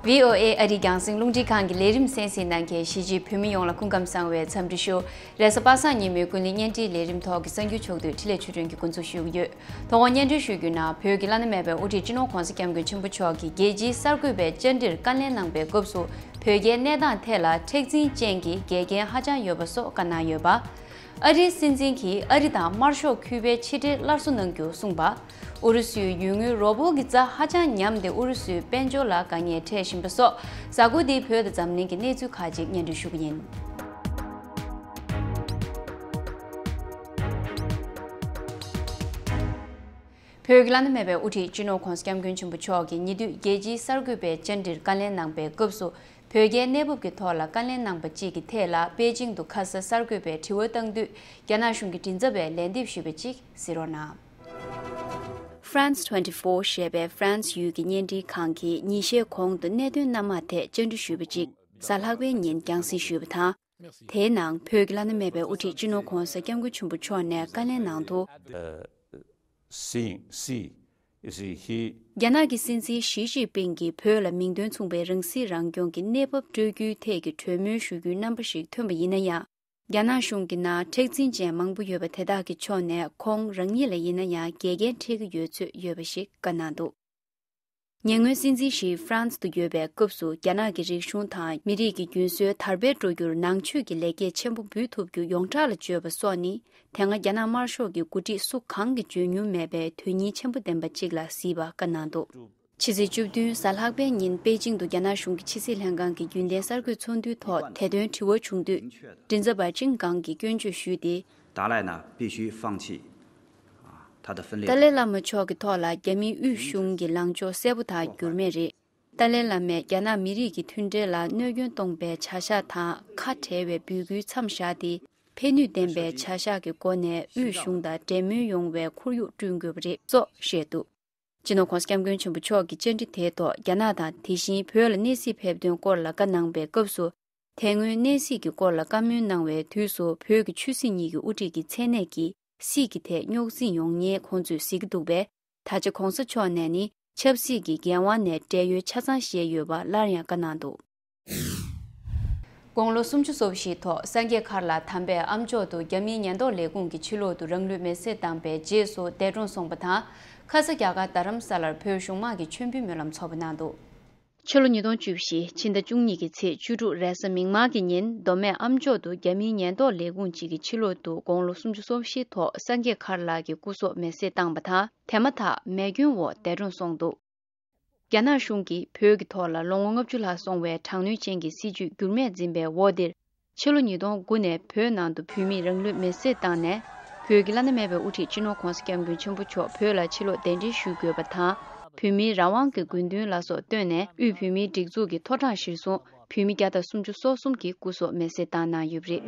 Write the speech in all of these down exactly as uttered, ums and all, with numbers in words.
ཝི་ཨོ་ཨེ་ཨ་རིའི་རྒྱང་སྲིང་རླུང་འཕྲིན་ཁང་གི་ལས་རིམ་གསན་གཟིགས་གནང་མཁན་གཞིས་བྱེས་བོད་མི་ཡོངས་ལ་སྐུ་ཁམས་བཟང་བའི་འཚམས་འདྲི་ཞུ། རེས་གཟའ་པ་སངས་ཉིན་མོའི་ཀུན་གླེང་བརྙན་འཕྲིན་ལས་རིམ་ཐོག་གི་གསར་འགྱུར་ཕྱོགས་བསྡུས་འཕྲིན་ལས་ཆོས་སྒྲོན་གྱིས་འགོ་འཛུགས་ཞུ་གི་ཡོད། དོ་དགོང་བརྙན་འཕྲིན་ཞུ་རྒྱུ་ན། བོད་ཀྱི་བླ་ན་མེད་པའི་དབུ་ཁྲིད་སྤྱི་ནོར་༧གོང་ས་༧སྐྱབས་མགོན་ཆེན་པོ་མཆོག་གིས་རྒྱལ་སྤྱིའི་གསར་འགོད་པའི་བཅར་འདྲིར་བཀའ་ལན་གནང་པའི་སྐབས་སུ། བོད་རྒྱའི་གནས་སྟངས་ཐད་ལ་མཁྲེགས་འཛིན་ཅན་གྱི་འགལ་རྐྱེན་ཧ་ཅང་ཡོད་པ་སོགས་བཀའ་གནང་ཡོད་པ། ཨ་རིའི་སྲིད་འཛིན་གྱིས་ཨ་རི་དང་དམར་ཤོག་ཁུ་པའི་ཕྱི་འབྲེལ་སླར་གསོ་གནང་རྒྱུ་གསུངས་པ། ཨུ་རུ་སུའི་ཡུལ་དངོས་རོགས་པོ་གི་རྩ་ཧ་ཅང་ཉམས་ཏེ་ཨུ་རུ་སུའི་དཔལ་འབྱོར་ལ་དཀའ་ངལ་འཕྲད་བཞིན་པ་སོགས། གཟའ་འཁོར་འདིའི་བོད་དང་འཛམ་གླིང་གི་གནས་ཚུལ་ཁག་ཅིག་སྙན་སྒྲོན་ཞུ་གི་ཡིན། བོད་ཀྱི་བླ་ན་མེད་པའི་དབུ་ཁྲིད་སྤྱི་ནོར་༧གོང་ས་༧སྐྱབས་མགོན་ཆེན་པོ་མཆོག་གིས་ཉེ་དུས་རྒྱལ་སྤྱིའི་གསར་འགོད་པའི་བཅར་འདྲིར་བཀའ་ལན་གནང་པའི་སྐབས་སུ། བོད་རྒྱའི་གནས་བབ་ཀྱི་ཐོག་ལ་བཀའ་ལན་གནང་པ་གཅིག་གི་ཐད་ལ། པེ་ཅིང་དུ་ཁ་ས་གསར་འགོད་པས་དྲི་བ་བཏང་དུས། རྒྱ་ནག་གཞུང་གི་མགྲིན་ཚབ་པས་ལན་འདེབས་ཞུས་པ་གཅིག་གཟིགས་རོགས་གནང་། France twenty-four ཞེས་པའི་ཧྥ་རན་སི་ཡུལ་གྱི་བརྙན་འཕྲིན་ཁང་གིས་ཉིན་ཤས་གོང་དུ་གནད་དོན་སྣ་མང་ཐད་བཅར་འདྲི་ཞུས་པ་གཅིག་གཟའ་ལྷག་པའི་ཉིན་རྒྱང་སྲིང་ཞུས་པ་དང་། དེའི་ནང་བོད་ཀྱི་བླ་ན་མེད་པའི་དབུ་ཁྲིད་སྤྱི་ནོར་༧གོང་ས་༧སྐྱབས་མགོན་ཆེན་པོ་མཆོག་ནས་བཀའ་ལན་གནང་དོན། Seeing, see, you see, he རྒྱ་ནག་གི་སྲིད་འཛིན་ཞི་ཅིན་ཕིང་གིས་བོད་ལ་མིང་དོན་མཚུངས་པའི་རང་སྲིད་རང་སྐྱོང་གི་གནས་བབ་སྤྲོད་རྒྱུའི་ཐད་ཀྱི་གྲོས་མོལ་ཞུ་རྒྱུའི་རྣམ་པ་ཞིག་ཐོན་པ་ཡིན་ན་ཡང་། རྒྱ་ནག་གཞུང་གི་ནང་མཁྲེགས་འཛིན་ཅན་མང་པོ་ཡོད་པ་དེ་དག་གི་ཕྱོགས་ནས་ཁོང་རང་ཉིད་ལ་ཡིན་ན་ཡང་འགལ་རྐྱེན་འཕྲད་ཀྱི་ཡོད་ཚོད་ཡོད་པ་ཞིག་བཀའ་གནང་འདུག་ཉེ་སྔོན་སྲིད་འཛིན་ཞི་ཧྥ་རན་སི་དུ་ཡོད་པའི་སྐབས་སུ། རྒྱ་ནག་གི་རིག་གཞུང་དང་མི་རིགས་ཀྱི་རྒྱུན་སྲོལ་དར་སྤེལ་འགྲོ་རྒྱུར་ནང་ཆོས་ཀྱི་ལེགས་སྐྱེས་ཆེན་པོ་འབུལ་ཐུབ་རྒྱུ་ཡོངས་གྲགས་ལ་བརྗོད་པ་སོགས་ནི། དེ་སྔ་རྒྱ་ནག་དམར་ཤོག་གི་འགོ་ཁྲིད་སུ་གང་གིས་བརྗོད་མྱོང་མེད་པའི་དོན་སྙིང་ཆེན་པོ་ལྡན་པ་གཅིག་ལ་གཟིགས་པ་བཀའ་གནང་འདུག་ཕྱི་ཚེས་བཅུ་བདུན་གཟའ་ལྷག་པའི་ཉིན་པེ་ཅིང་དུ་རྒྱ་ནག་གཞུང་གི་ཕྱི་སྲིད་ལྷན་ཁང་གི་རྒྱུན་ལྡན་གསར་འགོད་ཚོགས་འདུའི་ཐོག་དེ་དོན་དྲི་བ་བྱུང་དུས། མགྲིན་ཚབ་པ་ཅིན་ཀང་གིས་སྐྱོན་བརྗོད་ཞུས་ཏེ། 达赖呢必须放弃啊他的分裂。 ཏཱ་ལའི་བླ་མ་མཆོག་གི་ཐོག་ལ་རྒྱ་མིའི་དབུས་གཞུང་གི་ལངས་ཕྱོགས་གསལ་པོ་དང་འགྱུར་མེད་རེད། ཏཱ་ལའི་བླ་མས་རྒྱ་ནག་མི་རིགས་ཀྱི་མཐུན་འབྲེལ་ལ་གནོད་སྐྱོན་གཏོང་པའི་བྱ་གཞག་དང་ཁ་བྲལ་བའི་འབོད་སྐུལ་མཚམས་བཞག་སྟེ། ཕན་ནུས་ལྡན་པའི་བྱ་གཞག་གི་སྒོ་ནས་དབུས་གཞུང་དང་འབྲེལ་མོལ་ཡོང་བའི་ཁོར་ཡུག་བསྐྲུན་དགོས་པ་རེད་སོགས་བཤད་འདུག་སྤྱི་ནོར་༧གོང་ས་༧སྐྱབས་མགོན་ཆེན་པོ་མཆོག་གིས་བཅར་འདྲི་དེའི་ཐོག་རྒྱ་ནག་དང་དེ་བཞིན་བོད་ལ་གནས་གཟིགས་ཕེབས་དོན་སྐོར་ལ་བཀའ་གནང་པའི་སྐབས་སུ། དེ་སྔོན་གནས་གཟིགས་ཀྱི་སྐོར་ལ་བཀའ་མོལ་གནང་བའི་དུས་སུ། བོད་ཀྱི་ཆོས་སྲིད་གཉིས་ཀྱི་དབུ་ཁྲིད་ཀྱི་མཚན་གནས་ཀྱིས་སྲིད་ཀྱི་ཐད་རྙོག་འཛིང་ཡོང་ཉེན་ཁོང་ཚོས་གཟིགས་ཀྱི་འདུག་པས། ད་ཆ་༧གོང་ས་མཆོག་ནས་ནི་ཆབ་སྲིད་ཀྱི་འགན་དབང་ནས་བསྒྲལ་ཡོལ་ཆ་ཚང་བཞེས་ཡོད་པ་སླར་ཡང་བཀའ་གནང་འདུག་དགུང་ལོ་སུམ་ཅུ་སོ་བཞིའི་ཐོག་སངས་རྒྱས་མཁར་ལ་དམ་པས་ཨ་མཆོག་ཏུ་རྒྱ་མིའི་ཉེན་རྟོག་ལས་ཁུངས་ཀྱི་ཕྱི་ལོག་ཏུ་རང་ལུས་མེར་སྲེག་བཏང་པའི་རྗེས་སུ་འདས་གྲོངས་སོང་པ་དང་། ཁ་ས་རྒྱ་གར་རྡ་རམ་ས་ལར་བོད་གཞུང་དམངས་ཀྱིས་མཆོད་འབུལ་སྨོན་ལམ་ཚོགས་པ་གནང་འདུག་ཕྱི་ལོ་ཉིས་སྟོང་བཅུ་བཞི་ཕྱི་ཟླ་བཅུ་གཉིས་ཀྱི་ཚེས་བཅུ་དྲུག་རེས་གཟའ་མིག་དམར་གྱི་ཉིན་མདོ་སྨད་ཨ་མཆོག་ཏུ་རྒྱ་མིའི་ཉེན་རྟོག་ལས་ཁུངས་གཅིག་གི་ཕྱི་ལོག་ཏུ་དགུང་ལོ་སུམ་ཅུ་སོ་བཞིའི་ཐོག་སངས་རྒྱས་མཁར་ལགས་ཀྱི་སྐུ་སྲོག་མེར་སྲེག་བཏང་པ་དང་། དེ་མ་ཐག་མེ་སྐྱོན་འོག་འདས་གྲོངས་སོང་འདུག་རྒྱ་ནག་གཞུང་གིས་བོད་ཀྱི་ཐོག་ལ་ལོ་ངོ་ལྔ་བཅུ་ལྷག་སོང་བའི་དྲག་གནོན་ཅན་གྱི་སྲིད་བྱུས་འགྱུར་མེད་འཛིན་པའི་འོག་འདིར། ཕྱི་ལོ་ཉིས་སྟོང་དགུ་ནས་བོད་ནང་དུ་བོད་མིས་རང་ལུས་མེར་སྲེག་བཏང་ནས། བོད་ཀྱི་བླ་ན་མེད་པའི་དབུ་ཁྲིད་སྤྱི་ནོར་༧གོང་ས་༧སྐྱབས་མགོན་ཆེན་པོ་མཆོག་བོད་ལ་ཕྱིར་ལོག་གདན་འདྲེན་ཞུ་དགོས་པ་དང་། བོད་མིའི་རང་དབང་གི་དགོས་འདུན་ལ་སོགས་བཏོན་ནས། དབུས་བོད་མིའི་སྒྲིག་འཛུགས་ཀྱི་ཐོ་གྲངས་གཞིར་བཟུང་། བོད་མི་བརྒྱ་དང་སུམ་ཅུ་སོ་གསུམ་གྱི་སྐུ་སྲོག་མེར་སྲེག་བཏང་གནང་ཡོད་པ་རེད།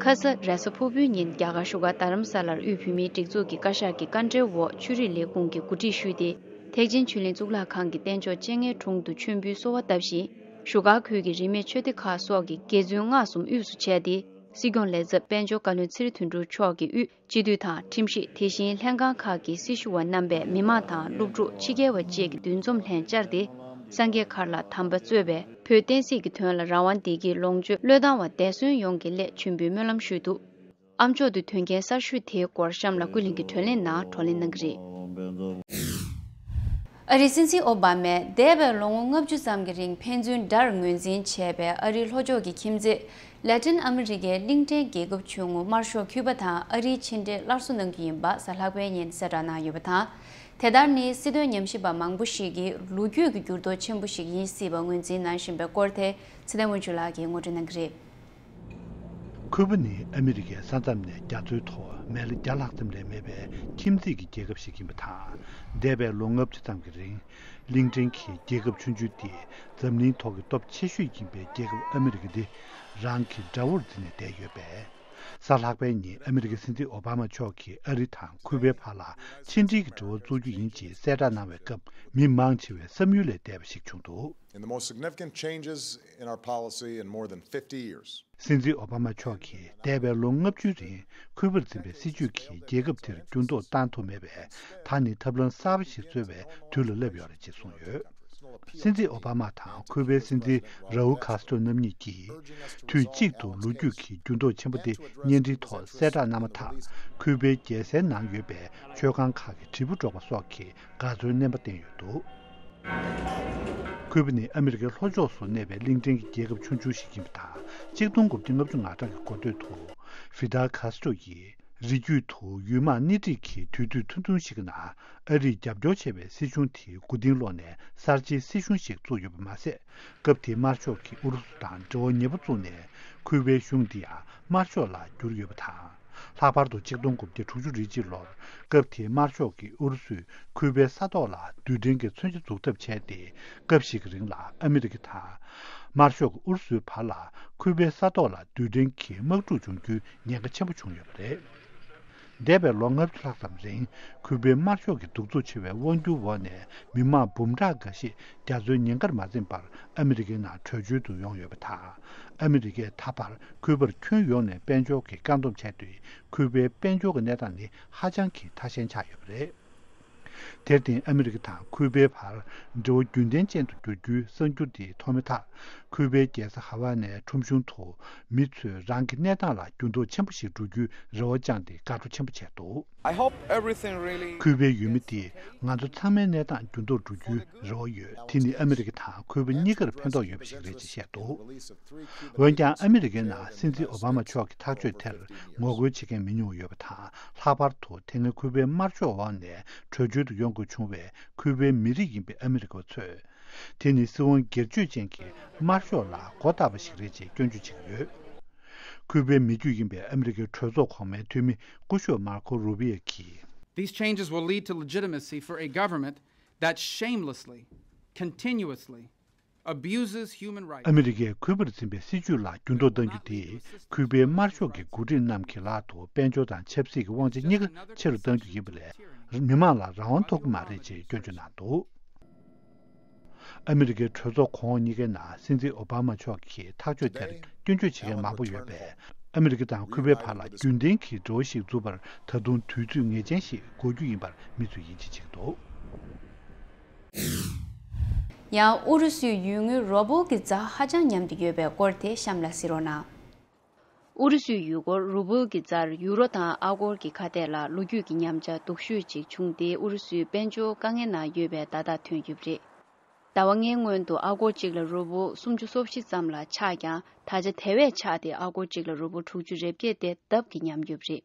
ཁ་ས་རེས་གཟའ་ཕུར་བུའི་ཉིན་རྒྱ་གར་བཞུགས་སྒར་རྡ་རམ་ས་ལར་དབུས་བོད་མིའི་སྒྲིག་འཛུགས་ཀྱི་བཀའ་ཤག་གི་བཀའ་འབྲེལ་འོག་ཆོས་རིག་ལས་ཁུངས་ཀྱིས་གོ་སྒྲིག་ཞུས་ཏེ། ཐེག་ཆེན་ཆོས་གླིང་གཙུག་ལག་ཁང་གི་རྟེན་མཆོག་སྤྱན་སྔའི་དྲུང་དུ་མཆོད་འབུལ་གསོལ་བ་བཏབ་ཤིང་། བཞུགས་སྒར་ཁུལ་གྱི་རིས་མེད་ཆོས་སྡེ་ཁག་སོགས་ཀྱི་དགེ་བཙུན་སྔགས་གསུམ་དབུས་སུ་བྱས་ཏེ། སྲིད་སྐྱོང་ལས་ཚབ་དཔལ་འབྱོར་བཀའ་བློན་ཚེ་རིང་དོན་གྲུབ་མཆོག་གིས་དབུས། སྤྱི་འཐུས་དང་ཁྲིམས་ཞིབ། དེ་བཞིན་ལྷན་ཁང་ཁག་གི་སྲི་ཞུ་བ་རྣམ་པས་མི་མང་དང་སློབ་ཕྲུག་ཕྱི་རྒྱལ་བ་བཅས་ཀྱི་འདུ་འཛོམས་ལྷན་བཅར་ཏེ། སངས་རྒྱས་མཁར་ལ་དམ་པ་གཙོས་པའི་བོད་བསྟན་སྲིད་ཀྱི་དོན་ལ་རང་དབང་བདེ་སྐྱིད་ལོངས་སྤྱོད་བློས་བཏང་བ་འདས་གསོན་ཡོངས་ཀྱི་སླད་མཆོད་འབུལ་སྨོན་ལམ་ཞུས་འདུག་ཨ་མཆོག་ཏུ་དོན་རྐྱེན་གསར་ཤོས་དེའི་སྐོར་གཤམ་ལ་ཀུན་གླེང་གི་བགྲོ་གླེང་ནང་བགྲོ་གླེང་གནང་གི་རེད། ཨ་རིའི་སྲིད་འཛིན་ཨོ་བྷ་མས་འདས་པའི་ལོ་ངོ་ལྔ་བཅུ་ཙམ་གྱི་རིང་ཕན་ཚུན་དགྲར་ངོས་འཛིན་བྱས་པའི་ཨ་རིའི་ལྷོ་ཕྱོགས་ཀྱི་ཁྱིམ་མཚེས། ལེ་ཏིན་ཨ་མི་རི་ཀའི་གླིང་ཕྲན་རྒྱལ་ཁབ་ཆུང་ངུ་དམར་ཤོག་ཁྱུ་པ་དང་ཨ་རིའི་ཕྱི་འབྲེལ་སླར་གསོ་གནང་རྒྱུ་ཡིན་པ་གཟའ་ལྷག་པའི་ཉིན་གསལ་བསྒྲགས་གནང་ཡོད་པ་དང་། དེ་ལྟར་ནི་སྲིད་དོན་ཉམས་ཞིབ་པ་མང་པོ་ཞིག་གིས་ལོ་རྒྱུས་ཀྱི་འགྱུར་ལྡོག་ཆེན་པོ་ཞིག་ཡིན་སྲིད་པ་ངོས་འཛིན་གནང་བཞིན་པའི་སྐོར་དེ་ཚེ་བརྟན་དབང་ཕྱུག་ལགས་ཀྱིས་ངོ་སྤྲོད་གནང་གི་རེད། ཁུ་པ་ནི་ཨ་མི་རི་ཀའི་ས་མཚམས་ནས་རྒྱ་མཚོའི་ཐོག་མལ་བརྒྱ་ལྷག་ཙམ་ལས་མེད་པའི་ཁྱིམ་མཚེས་ཀྱི་རྒྱལ་ཁབ་ཞིག་ཡིན་པ་དང་། འདས་པའི་ལོ་ལྔ་བཅུ་ཙམ་གྱི་རིང་། གླིང་ཕྲན་གྱི་རྒྱལ་ཁབ་ཆུང་ཆུང་དེས་འཛམ་གླིང་ཐོག་གི་སྟོབས་ཆེ་ཤོས་ཡིན་པའི་རྒྱལ་ཁབ་ཨ་མི་རི་ཀ་འདི་རང་གི་དགྲ་བོར་འཛིན་ནས་བསྡད་ཡོད་པས། གཟའ་ལྷག་པའི་ཉིན་ཨ་མི་རི་ཀའི་སྲིད་འཛིན་ཨོ་བྷ་མ་མཆོག་གིས་ཨ་རི་དང་ཁུ་པའི་བར་ལ་ཕྱི་འབྲེལ་གྱི་འབྲེལ་བ་བཙུགས་རྒྱུ་ཡིན་ཅེས་གསལ་བསྒྲགས་གནང་བའི་སྐབས། མི་མང་ཆེ་བས་བསམ་ཡུལ་ལས་འདས་པ་ཞིག་བྱུང་འདུག In the most significant changes in our policy in more than fifty years. སྲིད་འཛིན་ཨོ་བྷ་མ་མཆོག་གིས་འདས་པའི་ལོ་ལྔ་བཅུའི་རིང་ཁུ་པར་འཛིན་པའི་སྲིད་བྱུས་ཀྱིས་རྒྱལ་ཁབ་དེར་འགྱུར་ལྡོག་བཏང་ཐུབ་མེད་པས། ད་ནི་ཐབས་ལམ་གསར་པ་ཞིག་འཚོལ་བའི་དུས་ལ་སླེབས་ཡོད་རེད་ཅེས་གསུངས་ཡོད། སྲིད་འཛིན་ཨོ་བྷ་མ་དང་ཁུ་པའི་སྲིད་འཛིན་ར་ཨུལ་ཁཱ་སི་ཏྲོ་རྣམ་གཉིས་ཀྱིས། དུས་གཅིག་ཏུ་ལོ་རྒྱུས་ཀྱི་འགྱུར་ལྡོག་ཆེན་པོ་དེ་བརྙན་འཕྲིན་ཐོག་གསལ་བསྒྲགས་གནང་བ་དང་། ཁུ་པའི་རྒྱལ་སའི་ནང་ཡོད་པའི་མཆོད་ཁང་ཁག་གི་དྲིལ་བུ་སྒྲོག་པ་སོགས་ཀྱིས་དགའ་ཚོར་སྣོན་པ་བསྟན་ཡོད་འདུག་ཁུ་པ་ནི་ཨ་མི་རི་ཀའི་ལྷོ་ཕྱོགས་སུ་གནས་པའི་གླིང་ཕྲན་གྱི་རྒྱལ་ཁབ་ཆུང་ཆུང་ཞིག་ཡིན་པ་དང་། གཅིག་སྟོང་དགུ་བརྒྱ་ལྔ་བཅུ་ང་གྲངས་ཀྱི་འགོ་སྟོད་དུ། ཧྥི་དལ་ཁཱ་སི་ཏྲོ་ཡིས། རི་རྒྱུད་དུ་ཡུལ་དམག་སྣེ་ཁྲིད་ཀྱིས་དུས་ཚོད་ཐུང་ཐུང་ཞིག་གི་ནང་ཨ་རིས་རྒྱབ་སྐྱོར་བྱས་པའི་སྲིད་གཞུང་དེའི་མགོ་རྟིང་སློག་ནས་གསར་བརྗེའི་སྲིད་གཞུང་ཞིག་བཙུགས་ཡོད་པ་མ་ཟད། སྐབས་དེའི་དམར་ཤོག་གིས་ཨུ་རུ་སུ་དང་འབྲེལ་བ་ཉེ་པོ་བཙུགས་ནས་ཁུ་པའི་གཞུང་འདི་ཡང་དམར་ཤོག་ལ་བསྒྱུར་ཡོད་པ་དང་། ལྷག་པར་དུ་གཅིག་སྟོང་དགུ་བརྒྱ་དྲུག་ཅུ་རེ་གཅིག་ལོར། སྐབས་དེའི་དམར་ཤོག་གིས་ཨུ་རུ་སུས་ཁུ་པའི་ས་ཐོག་ལ་རྡུལ་ཕྲན་གྱི་མཚོན་ཆ་འཛུགས་ཐབས་བྱས་ཏེ། སྐབས་ཤིག་གི་རིང་ལ་ཨ་མི་རི་ཀ་དང་། དམར་ཤོག་གིས་ཨུ་རུ་སུའི་བར་ལ་ཁུ་པའི་ས་ཐོག་ལ་རྡུལ་ཕྲན་གྱི་དམག་འཁྲུག་འབྱུང་རྒྱུའི་ཉེན་ཁ་ཆེན་པོ་བྱུང་ཡོད་པ་རེད། འདས་པའི་ལོ་ལྔ་བཅུ་ལྷག་ཙམ་རིང་། ཁུ་པའི་དམར་ཤོག་གི་གདུག་རྩུབ་ཆེ་བའི་དབང་སྒྱུར་འོག་ནས་མི་མང་འབུམ་ཕྲག་འགའ་ཤས་རྒྱ་མཚོའི་ཉེན་ཁར་མ་འཛེམས་པར་ཨ་མི་རི་ཀའི་ནང་བྲོས་བྱོལ་དུ་ཡོང་ཡོད་པ་དང་། ཨ་མི་རི་ཀས་ད་བར་ཁུ་པར་ཁྱོན་ཡོངས་ནས་དཔལ་འབྱོར་གྱི་བཀག་སྡོམ་བྱས་དུས། ཁུ་པའི་དཔལ་འབྱོར་གྱི་གནས་སྟངས་ནི་ཧ་ཅང་གི་ཐ་ཞན་ཆགས་ཡོད་པ་རེད། དེར་བརྟེན། ཨ་མི་རི་ཀ་དང་ཁུ་པའི་བར་འབྲེལ་བ་རྒྱུན་ལྡན་ཅན་དུ་འགྱུར་རྒྱུའི་གསར་འགྱུར་འདི་ཐོག་མའི་མཐར། ཁུ་པའི་རྒྱལ་ས་ཧ་ཝའི་ནས་ཁྲོམ་གཞུང་དུ་མི་ཚོས་རང་གི་གནས་སྟངས་ལ་འགྱུར་ལྡོག་ཆེན་པོ་ཞིག་འགྲོ་རྒྱུའི་རེ་བ་བཅངས་ཏེ་དགའ་སྤྲོ་ཆེན་པོ་བྱས་འདུག I hope everything really ཁུ་པའི་ཡུལ་མི་དེས་ང་ཚོ་ཚང་མའི་གནས་སྟངས་འགྱུར་ལྡོག་འགྲོ་རྒྱུའི་རེ་བ་ཡོད། དེ་ནི་ཨ་མི་རི་ཀ་དང་ཁུ་པ་གཉིས་ཀར་ཕན་ཐོགས་ཡོད་པ་ཞིག་རེད་ཅེས་བཤད་འདུག་འོན་ཀྱང་། ཨ་མི་རི་ཀའི་ནང་སྲིད་འཛིན་ཨོ་བྷ་མ་མཆོག་གི་ཐག་གཅོད་དེར་ངོ་རྒོལ་བྱེད་མཁན་མི་ཉུང་བ་ཡོད་པ་དང་། ལྷག་པར་དུ་དེ་སྔའི་ཁུ་པའི་དམར་ཤོག་འོག་ནས་བྲོས་བྱོལ་དུ་ཡོང་དགོས་བྱུང་བའི་ཁུ་པའི་མི་རིགས་ཡིན་པའི་ཨ་མི་རི་ཀ་བ་ཚོས། དེ་ནི་སྲིད་དབང་སྒེར་གཅོད་ཅན་གྱི་དམར་ཤོག་ལ་མགོ་བཏགས་པ་ཞིག་རེད་ཅེས་སྐྱོན་བརྗོད་བྱེད་ཀྱི་ཡོད། ཁུ་པའི་མི་རྒྱུད་ཡིན་པའི་ཨ་མི་རི་ཀའི་གྲོས་ཚོགས་གོང་མའི་འཐུས་མི་སྐུ་ཞབས་མར་ཁོ་རུ་བི་ཡ་གིས། These changes will lead to legitimacy for a government that shamelessly, continuously abuses human rights. ཨ་མི་རི་ཀས་ཁུ་པར་འཛིན་པའི་སྲིད་བྱུས་ལ་འགྱུར་ལྡོག་གཏང་རྒྱུ་དེས། ཁུ་པའི་དམར་ཤོག་གི་འགོ་ཁྲིད་རྣམས་ཀྱི་ལག་ཏུ་དཔལ་འབྱོར་དང་ཆབ་སྲིད་ཀྱི་དབང་ཆ་གཉིས་ཀ་ཆེ་རུ་གཏང་རྒྱུ་ཡིན་པ་ལས། མི་མང་ལ་རང་དབང་ཐོབ་ཀྱི་མ་རེད་ཅེས་སྐྱོན་བརྗོད་གནང་འདུག་ཨ་མི་རི་ཀའི་གྲོས་ཚོགས་གོང་འོག་གཉིས་ཀའི་ནང་སྲིད་འཛིན་ཨོ་བྷ་མ་མཆོག་གིས་ཐག་གཅོད་དེར་སྐྱོན་བརྗོད་བྱེད་མཁན་མང་པོ་ཡོད་པས། ཨ་མི་རི་ཀ་དང་ཁུ་པའི་བར་ལ་རྒྱུན་ལྡན་གྱི་འབྲེལ་བ་ཞིག་འཛུགས་པར་ད་དུང་དུས་ཚོད་ངེས་ཅན་ཞིག་འགོར་རྒྱུ་ཡིན་པར་མི་ཚོས་ཡིད་ཆེས་བྱེད་ཀྱི་འདུག་ཡང་ཨུ་རུ་སུའི་ཡུལ་དངོས་རུ་བུལ་གྱི་རྩ་ཧ་ཅང་ཉམས་ཏེ་ཡོད་པའི་སྐོར་དེ་གཤམ་ལ་གཟིགས་རོགས་གནང་། ཨུ་རུ་སུའི་ཡུལ་སྐོར་རུ་བུལ་གྱི་རྩར་ཡུ་རོ་དང་ཨ་སྒོར་གྱི་ཁ་གཏད་ལ་ལོ་རྒྱུས་ཀྱི་ཉམས་ཆག་སྡུག་ཤོས་ཅིག་བྱུང་སྟེ། ཨུ་རུ་སུའི་དཔལ་འབྱོར་དཀའ་ངལ་ནང་ཡོད་པའི་བརྡ་རྟགས་ཐོན་ཡོད་པ་རེད། ཟླ་བ་ལྔའི་སྔོན་དུ་ཨ་སྒོར་གཅིག་ལ་རུ་བུལ་སུམ་ཅུ་སོ་བཞི་ཙམ་ལ་ཆག་ཀྱང་། ད་ཆ་དེ་བས་ཆག་སྟེ། ཨ་སྒོར་གཅིག་ལ་རུ་བུལ་དྲུག་ཅུ་རེ་བརྒྱད་དེ་ལྡབ་ཀྱིས་ཉམས་ཡོད་པ་རེད།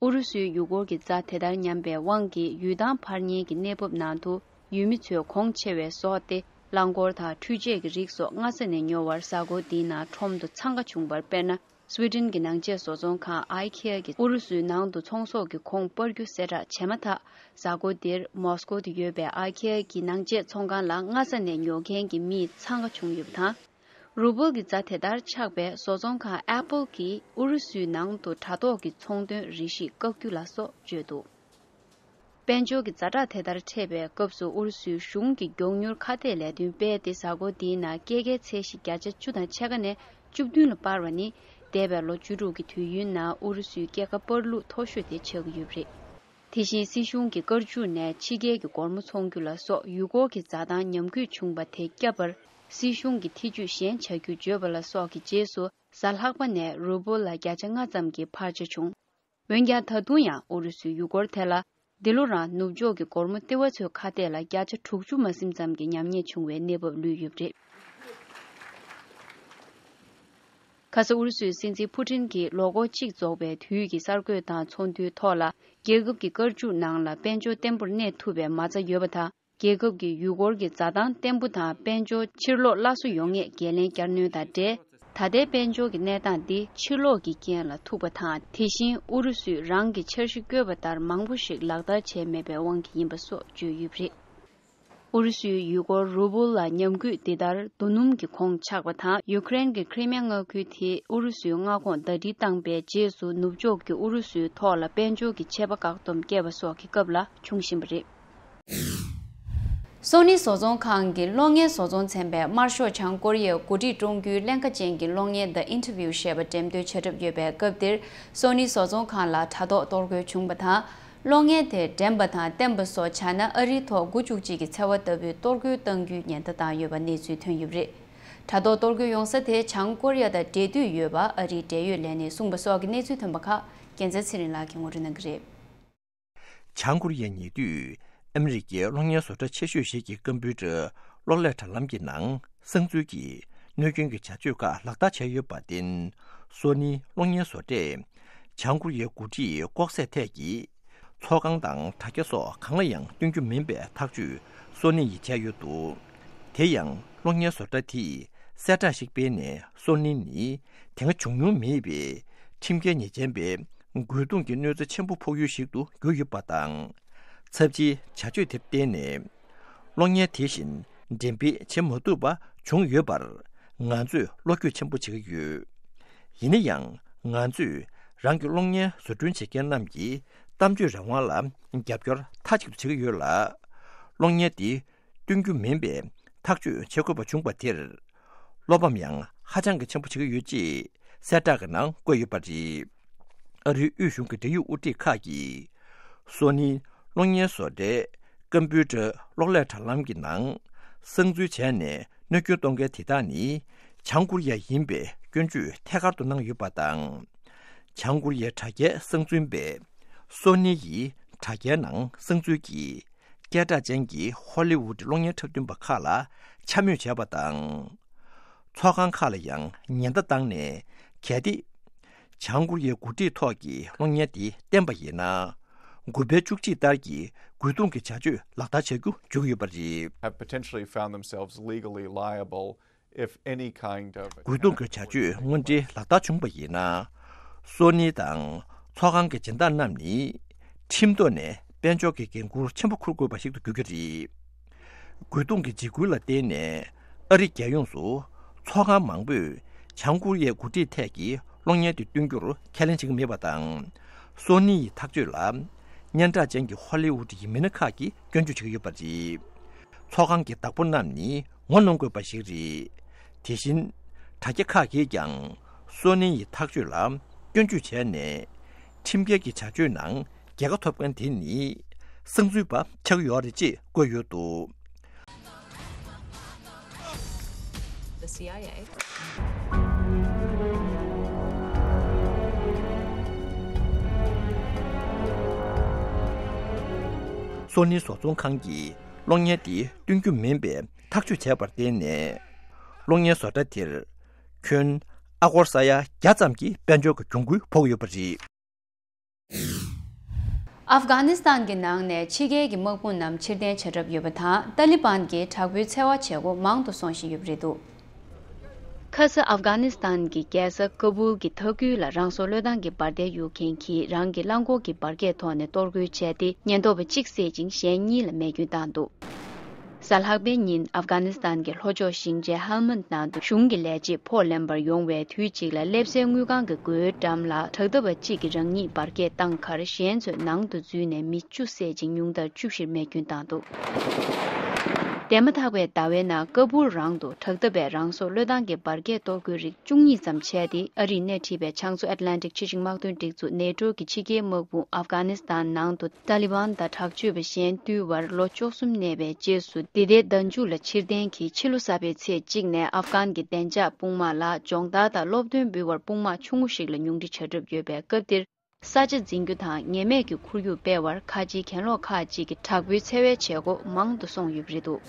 ཨུ་རུ་སུའི་ཡུལ་སྐོར་གྱི་རྩ་དེ་ལྟར་ཉམས་པའི་དབང་གིས། ཡུལ་ཐང་འཕར་ཉེན་གྱི་གནས་བབ་ནང་དུ་ཡུལ་མི་ཚོས་གོང་ཆེ་བའི་ཟོག་སྟེ། རླངས་འཁོར་དང་འཕྲུལ་ཆས་ཀྱི་རིགས་སོགས་སྔ་ས་ནས་ཉོ་བར་གཟའ་འཁོར་འདིའི་ནང་ཁྲོམ་དུ་འཚང་ཁ་བྱུང་བར། དཔེར་ན། སུའེ་ཏེན་གྱི་ནང་ཆས་བཟོ་ཚོང་ཁང་ཨའི་ཁེ་ཡ་གིས་ཨུ་རུ་སུའི་ནང་དུ་ཚོང་ཟོག་གི་གོང་སྤར་རྒྱུ་གསལ་བསྒྲགས་བྱས་མ་ཐག། གཟའ་འཁོར་འདིར་མོ་སི་ཀོ་དུ་ཡོད་པའི་ཨའི་ཁེ་ཡ་གི་ནང་ཆས་ཚོང་ཁང་ལ་སྔ་ས་ནས་ཉོ་མཁན་གྱི་མིས་འཚང་ཁ་བྱུང་ཡོད་པ་དང་། རུ་བུལ་གྱི་རྩ་དེ་ལྟར་ཆག་པས། བཟོ་ཚོང་ཁང་ཨེ་པལ་གྱིས་ཨུ་རུ་སུའི་ནང་དུ་དྲ་ཐོག་གི་ཚོང་དོན་རེ་ཞིག་བཀག་རྒྱུ་ལ་སོགས་བརྗོད་འདུག་དཔལ་འབྱོར་གྱི་ཛ་དྲག་དེ་ལྟར་འཕྲད་པའི་སྐབས་སུ། ཨུ་རུ་སུའི་གཞུང་གིས་མགྱོགས་མྱུར་ཁ་གཏད་ལས་དོན་སྤེལ་ཏེ། གཟའ་འཁོར་འདིའི་ནང་སྐྱེད་ཀའི་ཚད་གཞི་བརྒྱ་ཆ་བཅུ་དང་ཕྱེད་ཀ་ནས་བཅུ་བདུན་ལ་སྤར་བ་ནི། འདས་པའི་ལོ་བཅུ་དྲུག་གི་དུས་ཡུན་ནང་ཨུ་རུ་སུའི་སྐྱེད་ཀ་སྤར་ལུགས་མཐོ་ཤོས་དེ་ཆགས་ཀྱི་ཡོད་པ་རེད། དེ་བཞིན་སྲིད་གཞུང་གི་སྐར་ཆུང་ནས་ཕྱི་རྒྱལ་གྱི་སྒོར་མོ་འཚོང་རྒྱུ་ལ་སོགས་ཡུལ་སྐོར་གྱི་འཛའ་ཐང་ཉམས་རྒུད་བྱུང་བ་དེ་བསྐྱབ་པར། སྲིད་གཞུང་གི་ཐེ་ཇུས་གཞན་བྱ་རྒྱུ་བརྗོད་པ་ལ་སོགས་ཀྱི་རྗེས་སུ། གཟའ་ལྷག་པ་ནས་རུ་བུལ་ལ་བརྒྱ་ཆ་ལྔ་ཙམ་གྱི་འཕར་ཆ་བྱུང་། འོན་ཀྱང་། ད་དུང་ཡང་ཨུ་རུ་སུའི་ཡུལ་སྐོར་དེ་ལ་འདི་ལོ་རང་ནུབ་ཕྱོགས་ཀྱི་སྒོར་མོ་ལྟེ་བ་ཚོའི་ཁ་གཏད་ལ་བརྒྱ་ཆ་དྲུག་ཅུ་མ་ཟིན་ཙམ་གྱི་ཉམས་ཉེས་བྱུང་བའི་གནས་བབ་ལུས་ཡོད་པ་རེད། ཁ་ས་ཨུ་རུ་སུའི་སྲིད་འཛིན་ཕུ་ཏིན་གྱིས་ལོ་འཁོར་གཅིག་རྫོགས་པའི་དུས་ཀྱི་གསར་འགོད་དང་ཚོགས་འདུའི་ཐོག་ལ། རྒྱལ་ཁབ་ཀྱི་སྐར་ཆུང་ནང་ལ་དཔལ་འབྱོར་བརྟན་པོར་གནས་ཐུབ་པའི་མ་རྩ་ཡོད་པ་དང་། རྒྱལ་ཁབ་ཀྱི་ཡུལ་སྐོར་གྱི་འཛའ་ཐང་བརྟན་པོ་དང་། དཔལ་འབྱོར་ཕྱིར་ལོག་སླར་གསོ་ཡོང་ངེས་འགན་ལེན་བསྐྱར་སྣོན་དང་འབྲེལ། ད་ལྟའི་དཔལ་འབྱོར་གྱི་གནས་སྟངས་འདི་ཕྱིར་ལོག་གི་རྐྱེན་ལ་ཐུག་པ་དང་། དེ་བཞིན་ཨུ་རུ་སུས་རང་གི་འཆར་གཞི་བཀོད་པ་ལྟར་མང་པོ་ཞིག་ལག་བསྟར་བྱས་མེད་པའི་དབང་གིས་ཡིན་པ་སོགས་བརྗོད་ཡོད་པ་རེད། ཨུ་རུ་སུའི་ཡུལ་སྐོར་རུ་བུལ་ལ་ཉམས་རྒུད་འདི་ལྟར་རྡོ་སྣུམ་གྱི་གོང་ཆག་པ་དང་། ཡུ་ཀེ་རེན་གྱི་ཁི་རི་མི་ཡ་མངའ་ཁུལ་དེ་ཨུ་རུ་སུའི་མངའ་ཁོངས་ཟླ་སྒྲིལ་བཏང་པའི་རྗེས་སུ། ནུབ་ཕྱོགས་ཀྱིས་ཨུ་རུ་སུའི་ཐོག་ལ་དཔལ་འབྱོར་གྱི་ཆད་པ་བཀག་སྡོམ་བཀལ་བ་སོགས་ཀྱི་སྐབས་ལ་འབྱུང་བཞིན་པ་རེད། སོ་ནི་བཟོ་ཚོང་ཁང་གི་གློག་བརྙན་བཟོ་ཚོང་ཚན་པས་དམར་ཤོག་བྱང་ཀོ་རི་ཡའི་འགོ་ཁྲིད་བཀྲོངས་རྒྱུའི་ཀླན་ཀ་ཅན་གྱི་གློག་བརྙན་The Interview ཞེས་པ་འགྲེམས་སྟོན་བྱ་གྲབས་ཡོད་པའི་སྐབས་འདིར། སོ་ནི་བཟོ་ཚོང་ཁང་ལ་དྲ་ཐོག་གཏོར་རྒོལ་བྱུང་བ་དང་། གློག་བརྙན་དེ་འགྲན་པ་དང་བསྟན་པ་སོགས་བྱས་ན་ཨ་རིའི་ཐོག་འགོ་བཙུགས་བྱེད་ཀྱི་འཚེ་བ་ལྟ་བུའི་གཏོར་རྒོལ་གཏང་རྒྱུའི་ཉེན་བརྡ་བཏང་ཡོད་པ་གནས་ཚུལ་ཐོན་ཡོད་པ་རེད། དྲ་ཐོག་གཏོར་རྒོལ་ཡོང་ས་དེ་བྱང་ཀོ་རི་ཡ་དང་འབྲེལ་མཐུད་ཡོད་པ་ཨ་རིའི་འབྲེལ་ཡོད་ལས་སྣེས་གསུངས་པ་སོགས་ཀྱི་གནས་ཚུལ་ཐོན་པ་ཁག་རྒྱལ་མཚན་ཚེ་རིང་ལགས་ཀྱིས་ངོ་སྤྲོད་གནང་གི་རེད། བྱང་ཀོ་རི་ཡའི་ཉེ་དུས་ཨ་མི་རི་ཀའི་གློག་བརྙན་བཟོ་གྲྭ་ཆེ་ཤོས་ཤིག་གི་ཀམ་པུའུ་ཊར་གློག་ཀླད་དྲ་ལམ་གྱི་ནང་གསང་འཛུལ་གྱིས་གནོད་སྐྱོན་གྱི་བྱ་སྤྱོད་ཁག་ལག་བསྟར་བྱས་ཡོད་པར་བརྟེན། སོ་ནི་གློག་བརྙན་བཟོ་གྲྭས་བྱང་ཀོ་རི་ཡའི་འགོ་ཁྲིད་ལྐོག་ཟ་ཐད་ཀྱི་ཚོགས་ཁང་དང་དྲ་རྒྱ་སོགས་གང་ལ་ཡང་སྟོན་རྒྱུ་མིན་པའི་ཐག་གཅོད་སོ་ནི་ཡིས་བྱས་ཡོད་འདུག་དེ་ཡང་གློག་བརྙན་བཟོ་གྲྭ་དེས་གསལ་བསྒྲགས་ཤིག་སྤེལ་ནས། སོ་ནི་ནི་དེ་སྔ་བྱུང་མྱོང་མེད་པའི་ཁྲིམས་འགལ་ཉེས་ཅན་པའི་རྒོལ་རྡུང་གི་གནོད་འཚེ་ཆེན་པོ་ཕོག་ཡུལ་ཞིག་ཏུ་གྱུར་ཡོད་པ་དང་། ཚབས་ཆེའི་བྱ་སྤྱོད་དེར་བརྟེན་ནས་གློག་བརྙན་དེ་བཞིན་འགྲེམས་སྤེལ་བྱེད་མ་ཐུབ་པ་བྱུང་ཡོད་པར་ང་ཚོས་བློ་འགྱོད་ཆེན་པོ་བྱེད་ཀྱི་ཡོད། ཡིན་ན་ཡང་། ང་ཚོས་རང་གི་གློག་བརྙན་བཟོ་སྐྲུན་བྱེད་མཁན་རྣམས་ཀྱི་གཏམ་བརྗོད་རང་དབང་ལ་རྒྱབ་སྐྱོར་མཐའ་གཅིག་ཏུ་བྱེད་ཀྱི་ཡོད་ལ། གློག་བརྙན་འདི་སྟོན་རྒྱུ་མིན་པའི་ཐག་གཅོད་བྱེད་དགོས་པ་བྱུང་བ་དེར། བློ་ཕམ་ཡང་ཧ་ཅང་གི་ཆེན་པོ་བྱེད་ཀྱི་ཡོད་ཅེས་གསལ་བསྒྲགས་ཀྱི་ནང་བཀོད་ཡོད་པ་རེད། ཨ་རིའི་དབུས་གཞུང་གི་འབྲེལ་ཡོད་དབུ་ཁྲིད་ཁག་གིས། སོ་ནི་གློག་བརྙན་བཟོ་གྲྭའི་ཀམ་པུའུ་ཊར་གློག་ཀླད་དྲ་ལམ་གྱི་ནང་གསང་འཛུལ་བྱས་ནས་གནོད་སྐྱོན་གཏོང་མཁན་དེ་དག་ནི་བྱང་ཀོ་རི་ཡ་ཡིན་པའི་སྐྱོན་བརྗོད་ཐད་ཀར་དུ་གནང་ཡོད་པ་དང་། བྱང་ཀོ་རི་ཡའི་དྲ་རྒྱའི་གསང་འཛུལ་པས་སོ་ནི་ཡི་དྲ་རྒྱའི་ནང་གསང་འཛུལ་གྱིས། སྐད་གྲགས་ཅན་གྱི་ཧོ་ལི་ཝུད་གློག་བརྙན་འཁྲབ་སྟོན་པ་ཁག་ལ་འཕྱ་སྨོད་བྱས་པ་དང་། ཚོགས་ཁང་ཁག་ལ་ཡང་ཉེན་བརྡ་བཏང་ནས། གལ་ཏེ་བྱང་ཀོ་རི་ཡའི་འགོ་ཁྲིད་ཐོག་གི་གློག་བརྙན་དེ་བསྟན་པ་ཡིན་ན། དགུ་པའི་བཅུ་གཅིག་ལྟར་གྱི་རྒོལ་རྡུང་གི་བྱ་སྤྱོད་ལག་བསྟར་བྱ་རྒྱུ་འཇུག་ཡོད་པ་རེད། Have potentially found themselves legally liable if any kind of རྒོལ་རྡུང་གི་བྱ་སྤྱོད་དངོས་འབྲེལ་ལག་བསྟར་བྱུང་བ་ཡིན་ན། སོ་ནི་དང་ཚོགས་ཁང་གི་སྦྱིན་བདག་རྣམས་ནི་ཁྲིམས་ཐོག་ནས་དཔལ་འབྱོར་གྱི་འགན་འཁུར་ཆེན་པོ་འཁུར་དགོས་པ་ཞིག་ཏུ་འགྱུར་གྱི་རེད། རྒོལ་རྡུང་གི་འཇིགས་སྐུལ་ལ་བརྟེན་ནས་ཨ་རི་རྒྱལ་ཡོངས་སུ་ཚོགས་ཁང་མང་པོས་བྱང་ཀོ་རི་ཡའི་འགོ་ཁྲིད་ཐད་ཀྱི་གློག་བརྙན་དེ་སྟོན་རྒྱུར་ཁས་ལེན་བྱེད་ཀྱི་མེད་པ་དང་། སོ་ནི་ཡི་ཐག་གཅོད་ལ་སྙན་གྲགས་ཅན་གྱི་ཧོ་ལི་ཝུད་ཡི་མི་སྣ་ཁག་གིས་སྐྱོན་བརྗོད་བྱེད་ཀྱི་ཡོད་པ་རེད། ཚོགས་ཁང་གི་བདག་པོ་རྣམས་ནི་ངོ་གནོང་དགོས་པ་ཞིག་རེད། དེ་བཞིན། དྲ་རྒྱ་ཁག་གིས་ཀྱང་སོ་ནི་ཡི་ཐག་གཅོད་ལ་སྐྱོན་བརྗོད་བྱས་ནས། ཁྲིམས་འགལ་གྱི་བྱ་སྤྱོད་ནང་རྒྱལ་ཁ་ཐོབ་མཁན་དེ་ནི་གསང་འཛུལ་པ་ཆགས་ཀྱི་ཡོད་རེད་ཅེས་བཀོད་ཡོད་འདུག The C I A. སོ་ནི་བཟོ་ཚོང་ཁང་གིས་གློག་བརྙན་དེ་སྟོན་རྒྱུ་མིན་པའི་ཐག་གཅོད་བྱས་པར་བརྟེན་ནས། གློག་བརྙན་བཟོ་གྲྭ་དེར་ཁྱོན་ཨ་སྒོར་ས་ཡ་བརྒྱ་ཙམ་གྱི་དཔལ་འབྱོར་གྱི་གྱོང་གུན་ཕོག་ཡོད་པ་རེད། ཨབ་གྷ་ནི་སི་ཐན་གྱི་ནང་ནས་ཕྱི་རྒྱལ་གྱི་དམག་དཔུང་རྣམས་ཕྱིར་འཐེན་བྱ་གྲབས་ཡོད་པ་དང་། ཏཱ་ལི་བན་གྱིས་དྲག་པོའི་འཚེ་བ་བྱེད་སྒོ་མང་དུ་སོང་བཞིན་ཡོད་པ་རེད་འདུག་ཁ་ས་ཨབ་གྷ་ནི་སི་ཐན་གྱི་རྒྱལ་ས་ཀ་བུལ་གྱི་མཐའ་ཁུལ་ལ་རང་སྲོག་བློས་བཏང་གི་འབར་མདེལ་གཡུག་མཁན་གྱིས་རང་གི་རླངས་འཁོར་གྱི་འབར་གས་ཐོག་ནས་གཏོར་རྒོལ་བྱས་ཏེ། ཉེན་རྟོག་པ་གཅིག་བསད་ཅིང་གཞན་གཉིས་ལ་རྨས་སྐྱོན་བཏང་འདུག་གཟའ་ལྷག་པའི་ཉིན་ཨབ་གྷ་ནི་སི་ཐན་གྱི་ལྷོ་ཕྱོགས་ཞིང་ཆེན་ཧལ་མན་ནང་དུ་གཞུང་གི་ལས་བྱེད་ཕོགས་ལེན་པར་ཡོང་བའི་དུས་གཅིག་ལ། སླེབས་སའི་དངུལ་ཁང་གི་སྒོའི་འགྲམ་ལ་དྲག་འཐབ་པ་གཅིག་གིས་རང་ཉིད་འབར་གས་བཏང་ཁར། གཞན་ཚོས་ནང་དུ་འཛུལ་ནས་མི་བཅུ་བསད་ཅིང་། ཉུང་མཐར་བཅུ་བཞིར་རྨས་སྐྱོན་བཏང་འདུག་དེ་མ་ཐག་པའི་ཟླ་བའི་ནང་ཀ་བུལ་རང་དུ་དྲག་འཐབ་པས་རང་སྲོག་བློས་བཏང་གི་འབར་གས་གཏོར་རྒོལ་རིགས་བཅུ་གཉིས་ཙམ་བྱས་ཏེ། ཨ་རིས་སྣེ་ཁྲིད་པའི་བྱང་མཚོ་ཨེཊ་ལན་ཊིག་ཆེད་སྦྱོང་དམག་དོན་སྒྲིག་འཛུགས་ནེ་ཊོ་གི་ཕྱི་རྒྱལ་དམག་དཔུང་ཨབ་གྷ་ནི་སི་ཐན་ནང་དུ་ཏཱ་ལི་བན་དང་དྲག་སྤྱོད་པ་གཞན་བཏུལ་བར་ལོ་བཅུ་གསུམ་གནས་པའི་རྗེས་སུ། འདི་ཟླའི་ཟླ་མཇུག་ལ་ཕྱིར་འཐེན་གྱིས་ཕྱི་ལོ་གསར་པའི་ཚེས་གཅིག་ནས་ཨབ་གྷན་གྱི་བདེ་འཇགས་དཔུང་དམག་ལ་སྦྱོང་བརྡར་དང་སློབ་སྟོན་འབུལ་བར་དཔུང་དམག་ཆུང་ངུ་ཞིག་ལ་ཉུང་འཕྲི་བྱ་གྲབས་ཡོད་པའི་སྐབས་འདིར། ས་ཆ་འཛིན་རྒྱུ་དང་ཉེན་མེད་ཀྱི་ཁོར་ཡུག་སྤེལ་བར་ཁ་ཆེའི་གྱེན་ལོག་ཁག་ཅིག་གིས་དྲག་པོའི་འཚེ་བའི་བྱེད་སྒོ་མང་དུ་སོང་ཡོད་པ་རེད་འདུག་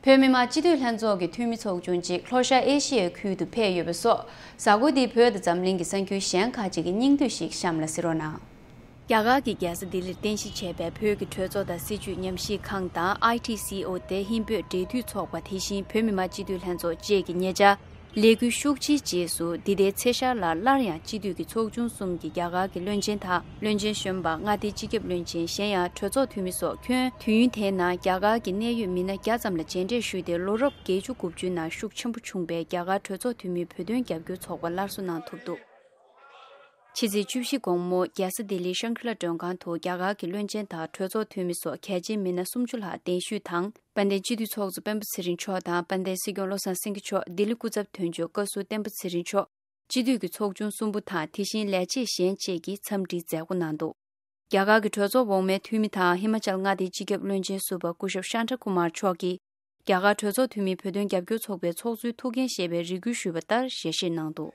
བོད་མི་མང་སྤྱི་འཐུས་ལྷན་ཚོགས་ཀྱི་འཐུས་མི་ཚོགས་ཆུང་གཅིག་ལྷོ་ཤར་ཨེ་ཤི་ཡའི་ཁུལ་དུ་ཕེབས་ཡོད་པ་སོགས། གཟའ་འཁོར་འདིའི་བོད་དང་འཛམ་གླིང་གི་གསར་འགྱུར་གཞན་ཁག་ཅིག་གི་སྙིང་བསྡུས་ཤིག་གཤམ་ལ་གཟིགས་རོགས་གནང་། རྒྱ་གར་གྱི་རྒྱལ་ས་ལྡི་ལིར་རྟེན་གཞི་བྱས་པའི་བོད་ཀྱི་གྲོས་ཚོགས་དང་སྲིད་བྱུས་ཉམས་ཞིབ་ཁང་དང་། ཨའི་ཊི་སི་ཨོ་སྟེ་ཧིན་བོད་འབྲེལ་མཐུད་ཚོགས་པ། དེ་བཞིན་བོད་མི་མང་སྤྱི་འཐུས་ལྷན་ཚོགས་བཅས་ཀྱིས་ཉེ་ཆར། ལས་འགུལ་ཤུགས་ཆེའི་རྗེས་སུ། འདི་ཟླའི་ཚེས་ཤར་ལ་སླར་ཡང་སྤྱི་འཐུས་ཀྱི་ཚོགས་ཆུང་གསུམ་གྱི་རྒྱ་གར་གྱི་བློན་ཆེན་དང་། བློན་ཆེན་གཞོན་པ། མངའ་སྡེའི་སྤྱི་ཁྱབ་བློན་ཆེན། གཞན་ཡང་གྲོས་ཚོགས་འཐུས་མི་སོགས་ཁྱོན། དུས་ཡུན་དེའི་ནང་རྒྱ་གར་གྱི་གནད་ཡོད་མི་སྣ་བརྒྱ་ཙམ་ལ་མཇལ་འཕྲད་ཞུས་ཏེ། ལོ་རབས་བརྒྱད་ཅུ་དགུ་བཅུའི་ནང་ཤུགས་ཆེན་པོ་བྱུང་བའི་རྒྱ་གར་གྲོས་ཚོགས་འཐུས་མིའི་བོད་དོན་རྒྱབ་སྐྱོར་ཚོགས་པ་སླར་གསོ་གནང་ཐུབ་འདུག་ཕྱི་ཚེས་བཅུ་བཞི་དགོང་མོ་རྒྱལ་ས་ལྡི་ལིའི་ཤང་གྷི་ལ་མགྲོན་ཁང་དུ་རྒྱ་གར་གྱི་བློན་ཆེན་དང་གྲོས་ཚོགས་འཐུས་མི་སོགས་གལ་ཆེའི་མི་སྣ་སུམ་ཅུ་ལྷག་གདན་ཞུས་དང་། དཔལ་ལྡན་སྤྱི་འཐུས་ཚོགས་གཙོ་སྤེན་པ་ཚེ་རིང་མཆོག་དང་། དཔལ་ལྡན་སྲིད་སྐྱོང་བློ་བཟང་སེང་གེ་མཆོག་ལྡི་ལི་སྐུ་ཚབ་དོན་གཅོད་བཀའ་ཟུར་བསྟན་པ་ཚེ་རིང་མཆོག་སྤྱི་འཐུས་ཀྱི་ཚོགས་ཆུང་གསུམ་པོ་དང་དེ་བཞིན་ལས་བྱེད་གཞན་བཅས་ཀྱིས་འཚམས་འདྲིའི་མཛད་སྒོ་གནང་འདུག་རྒྱ་གར་གྱི་གྲོས་ཚོགས་འོག་མའི་འཐུས་མི་དང་ཧི་མ་ཅལ་མངའ་སྡེའི་སྤྱི་ཁྱབ་བློན་ཆེན་ཟུར་པ་སྐུ་ཞབས་ཤཱན་ཏྲ་ཀུ་མར་མཆོག་གིས། རྒྱ་གར་གྲོས་ཚོགས་འཐུས་མིའི་བོད་དོན་རྒྱབ་སྐྱོར་ཚོགས་པའི་ཚོགས་གཙོའི་ཐུགས་འགན་བཞེས་པའི་རེ་སྐུལ་ཞུས་པ་ལྟར་ཞལ་བཞེས་གནང་འདུག་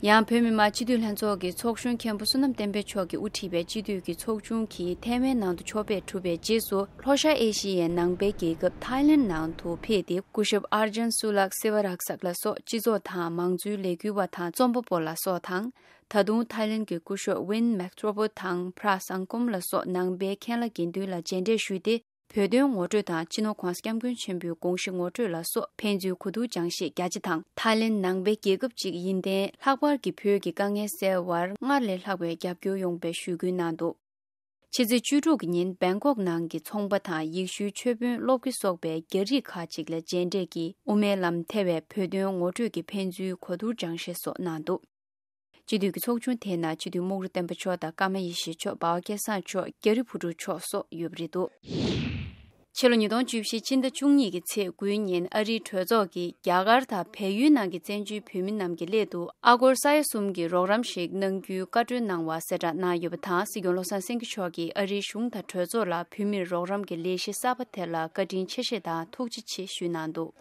ཡང་བོད་མི་མང་སྤྱི་འཐུས་ལྷན་ཚོགས་ཀྱི་ཚོགས་གཞོན་མཁན་པོ་བསོད་ནམས་བསྟན་འཕེལ་མཆོག་གིས་དབུ་ཁྲིད་པའི་སྤྱི་འཐུས་ཀྱི་ཚོགས་ཆུང་གིས་ཐའེ་ཝན་ནང་དུ་ཕྱོགས་ཕེབས་གྲུབ་པའི་རྗེས་སུ། ལྷོ་ཤར་ཨེ་ཤི་ཡའི་ནང་པའི་རྒྱལ་ཁབ་ཐའི་ལེན་ནང་དུ་ཕེབས་ཏེ། སྐུ་ཞབས་ཨར་ཇན་སུ་ལག་སེ་ཝ་རག་སག་ལ་སོགས་སྤྱི་ཚོགས་དང་མང་གཙོའི་ལས་འགུལ་བ་དང་རྩོམ་པ་པོ་ལ་སོགས་དང་། ད་དུང་ཐའི་ལེན་གྱི་སྐུ་ཞབས་ཝིན་མེག་ཐྲོ་པོ་དང་ཕྲ་སང་ཀོམ་ལ་སོགས་ནང་པའི་མཁན་བླ་དགེ་འདུན་ལ་མཇལ་འཕྲད་ཞུས་ཏེ། བོད་དོན་ངོ་སྤྲོད་དང་སྤྱི་ནོར་༧གོང་ས་༧སྐྱབས་མགོན་ཆེན་པོའི་དགོངས་གཞི་ངོ་སྤྲོད་ལ་སོགས་ཕན་ཚུན་གོ་བསྡུར་སྦྱང་བཤད་རྒྱ་ཆེ་དང་། ཐའི་ལེན་ནང་པའི་རྒྱལ་ཁབ་ཅིག་ཡིན་ཏེ། ལྷག་པར་གྱི་བོད་ཀྱི་དཀའ་ངལ་སེལ་བར་སྔར་ལས་ལྷག་པའི་རྒྱབ་སྐྱོར་ཡོང་བའི་ཞུ་སྐུལ་གནང་འདུག་ཕྱི་ཚེས་བཅུ་དྲུག་གི་ཉིན་སྦེང་ཀོག་ནང་གི་ཚོང་པ་དང་ཡེ་ཤུའི་ཆོས་དཔོན་སློབ་དགེ་སོགས་པའི་རྒྱ་རིགས་ཁག་ཅིག་ལ་མཇལ་འཕྲད་ཀྱིས་དབུ་མའི་ལམ་ཐེ་བའི་བོད་དོན་ངོ་སྤྲོད་ཀྱི་ཕན་ཚུན་གོ་བསྡུར་སྦྱང་བཤད་སོགས་གནང་འདུག་སྤྱི་འཐུས་ཀྱི་ཚོགས་ཆུང་དེའི་ནང་སྤྱི་འཐུས་རྨོག་རུ་བསྟན་པ་མཆོག་དང་ཀརྨ་ཡེ་ཤེས་མཆོག་འབའ་བ་སྐལ་བཟང་མཆོག་རྒྱ་རི་བུ་དྲུག་མཆོག་སོགས་ཡོད་པ་རེད་འདུག་ཕྱི་ལོ་ཉིས་སྟོང་བཅུ་བཞི་ཕྱི་ཟླ་བཅུ་གཉིས་ཀྱི་ཚེས་དགུའི་ཉིན་ཨ་རིའི་གྲོས་ཚོགས་ཀྱིས་རྒྱ་གར་དང་བལ་ཡུལ་ནང་གི་བཙན་བྱོལ་བོད་མི་རྣམས་ཀྱི་སླད་དུ་ཨ་སྒོར་ས་ཡ་གསུམ་གྱི་རོགས་རམ་ཞིག་གནང་རྒྱུའི་བཀའ་འཁྲོལ་གནང་བ་གསལ་བསྒྲགས་གནང་ཡོད་པ་དང་། སྲིད་སྐྱོང་བློ་བཟང་སེང་གེ་མཆོག་གིས་ཨ་རིའི་གཞུང་དང་གྲོས་ཚོགས་ལ་བོད་མིར་རོགས་རམ་གྱི་ལས་གཞི་གསར་པ་དེ་ལ་བཀའ་དྲིན་ཆེ་ཞེས་དང་ཐུགས་རྗེ་ཆེ་ཞུས་གནང་འདུག་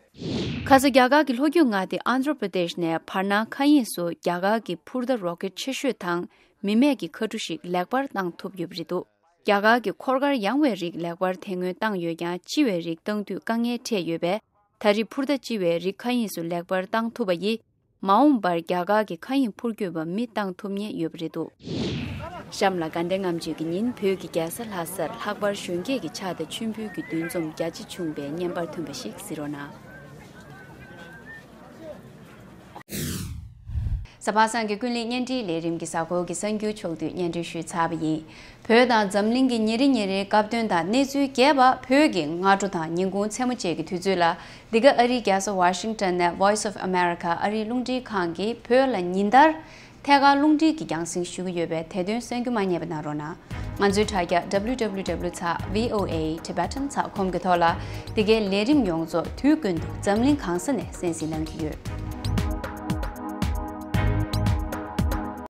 ཁ་ས་རྒྱ་གར་གྱི་ལྷོ་རྒྱུད་མངའ་སྡེ་ཨན་དྷྲ་པྲ་དེཤ་ནས་བར་སྣང་མཁའ་དབྱིངས་སུ་རྒྱ་གར་གྱི་འཕུར་མདའ་རོ་ཀེད་ཆེ་ཤོས་དང་མི་མེད་ཀྱི་མཁའ་གྲུ་ཞིག་ལེགས་པར་བཏང་ཐུབ་ཡོད་པ་རེད་འདུག་རྒྱ་གར་གྱི་འཁོར་སྐར་ཡངས་པའི་རིགས་ལེགས་པར་དེ་སྔོན་བཏང་ཡོད་ཀྱང་། ལྕི་བའི་རིགས་བཏང་དུས་དཀའ་ངལ་འཕྲད་ཡོད་པས། ད་རེས་འཕུར་མདའ་ལྕི་བའི་རིགས་མཁའ་དབྱིངས་སུ་ལེགས་པར་བཏང་ཐུབ་པ་ཡིས། མ་འོངས་པར་རྒྱ་གར་གྱི་མཁའ་དབྱིངས་འཕུར་སྐྱོད་པ་མི་བཏང་ཐུབ་ཉེན་ཡོད་པ་རེད་འདུག་གཤམ་ལ་དགའ་ལྡན་ལྔ་མཆོད་ཀྱི་ཉིན་བོད་ཀྱི་རྒྱལ་ས་ལྷ་སར་ལྷག་པར་གཞོན་སྐྱེས་ཀྱི་ཕྱག་དང་མཆོད་འབུལ་གྱི་འདུ་འཛོམས་རྒྱ་ཆེ་བྱུང་བའི་བརྙན་པར་ཐོན་པ་ཞིག་གཟིགས་རོགས་གནང་། གཟའ་པ་སངས་ཀྱི་ཀུན་གླེང་བརྙན་འཕྲིན་ལས་རིམ་གྱི་གཟའ་འཁོར་གྱི་གསར་འགྱུར་ཕྱོགས་བསྡུས་སྙན་སྒྲོན་ཞུས་ཚར་བ་ཡིན། བོད་དང་འཛམ་གླིང་གི་ཉིན་རེ་ཉིན་རེའི་སྐབས་དོན་དང་གནས་ཚུལ་རྒྱས་པ། བོད་ཀྱི་སྔ་དྲོ་དང་ཉིན་གུང་མཚན་མོ་བཅས་ཀྱི་དུས་ཚོད་ལ། འདི་ག་ཨ་རིའི་རྒྱལ་ས་ཝ་ཤིང་ཊོན་ནས་Voice of America ཨ་རིའི་རླུང་འཕྲིན་ཁང་གིས་བོད་ལ་ཉིན་ལྟར་ཐད་ཀར་རླུང་འཕྲིན་གྱི་རྒྱང་སྲིང་ཞུ་གི་ཡོད་པས། དེ་དོན་གསན་རྒྱུ་མ་བསྙེལ་བ་གནང་རོགས་གནང་། ང་ཚོའི་དྲ་རྒྱ་W W W ཚེག་V O A Tibetan ཚེག་ཁོམ་གྱི་ཐོག་ལ། འདི་གའི་ལས་རིམ་ཡོངས་རྫོགས་དུས་ཀུན་ཏུ་འཛམ་གླིང་གང་ས་ནས་གསན་གཟིགས་གནང་གི་ཡོད།